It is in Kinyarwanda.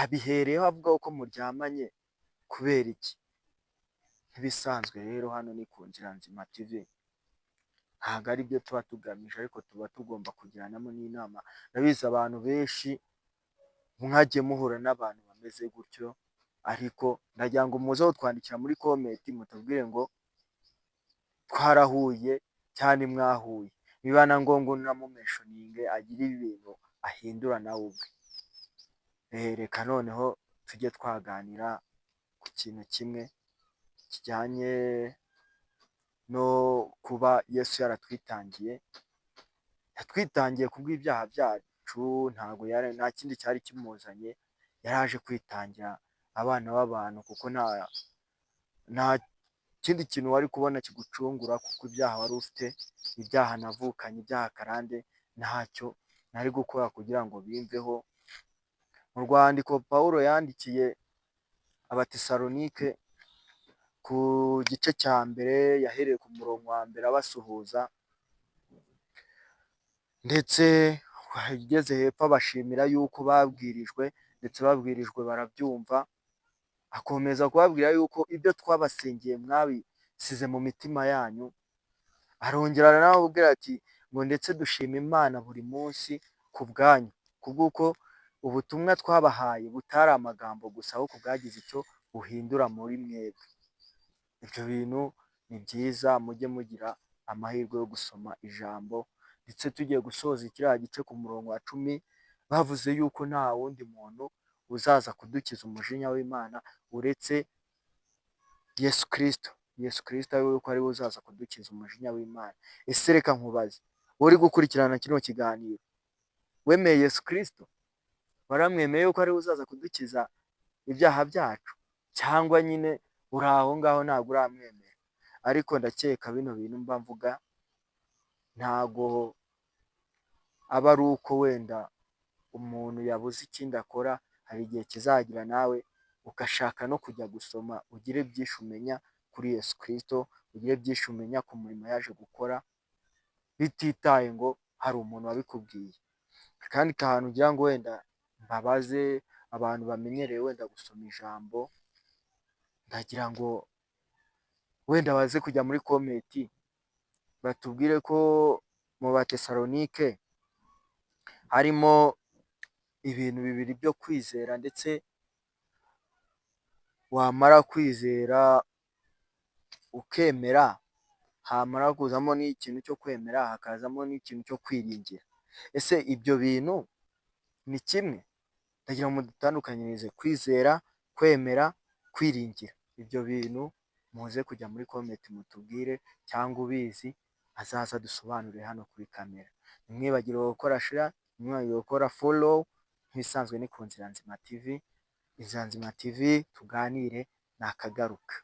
Abihereyeho avuga ko muryamanye kubera iki? Nk'ibisanzwe rero hano ni ku Nzira Nzima TV, ntabwo ari byo tuba tugamije, ariko tuba tugomba kugiranamo n'inama. Ndabizi abantu benshi mwagiye muhura n'abantu bameze gutyo, ariko ndagira ngo muze kutwandikira muri comment mutubwire ngo twarahuye cyangwa mwahuye, niba na ngombwa unamumentioninge agire ibintu ahindura nawe ubwe. Reka noneho tujye twaganira ku kintu kimwe kijyanye no kuba Yesu yaratwitangiye, yatwitangiye kubw'ibyaha byacu, ntabwo nta kindi cyari kimuzanye, yari aje kwitangira abana b'abantu, kuko nta kindi kintu wari kubona kigucungura, kuko ibyaha wari ufite, ibyaha navukanye, ibyaha karande, ntacyo nari gukora kugira ngo bimveho. Mu rwandiko Pawulo yandikiye Abatesalonike ku gice cya mbere, yahereye ku murongo wa mbere abasuhuza, ndetse ageze hepfo abashimira yuko babwirijwe, ndetse babwirijwe barabyumva, akomeza kubabwira yuko ibyo twabasengeye mwabisize mu mitima yanyu. Arongera aranababwira ati ngo ndetse dushima Imana buri munsi ku bwanyu, kubw'uko ubutumwa twabahaye butari amagambo gusa, ahubwo bwagize icyo buhindura muri mwebwe. Ibyo bintu ni byiza, mujye mugira amahirwe yo gusoma ijambo. Ndetse tugiye gusoza kiriya gice, ku murongo wa 10 bavuze yuko nta wundi muntu uzaza kudukiza umujinya w'Imana uretse Yesu Kirisito. Yesu Kirisito ari ko ariwe uzaza kudukiza umujinya w'Imana. Ese reka nkubaze, wowe uri gukurikirana kino kiganiro, wemeye Yesu Kirisito? Waramwemeye yuko ariwe uzaza kudukiza ibyaha byacu, cyangwa nyine uri aho ngaho ntabwo uramwemera? Ariko ndakeka bino bintu mba mvuga ntago aba ari uko wenda umuntu yabuze ikindi akora. Hari igihe kizagira nawe ugashaka no kujya gusoma, ugire byinshi umenya kuri Yesu Kirisito, ugire byinshi umenya ku murimo yaje gukora, bititaye ngo hari umuntu wabikubwiye. Akandi kantu ugira ngo wenda mbabaze, abantu bamenyereye wenda gusoma ijambo, ndagira ngo wenda baze kujya muri comment batubwire ko mu Batesalonike harimo ibintu bibiri byo kwizera, ndetse wamara kwizera ukemera, hamara kuzamo n'ikintu cyo kwemera hakazamo n'ikintu cyo kwiringira. Ese ibyo bintu ni kimwe? Ndagira ngo mudutandukanyirize kwizera, kwemera, kwiringira. Ibyo bintu muze kujya muri comment mutubwire, cyangwa ubizi azaza adusobanurire hano kuri kamera. Ntimwibagirwe gukora share, ntimwibagirwe gukora follow. Nk'ibisanzwe ni ku Nzira Nzima TV. Inzira Nzima TV, tuganire nakagaruka.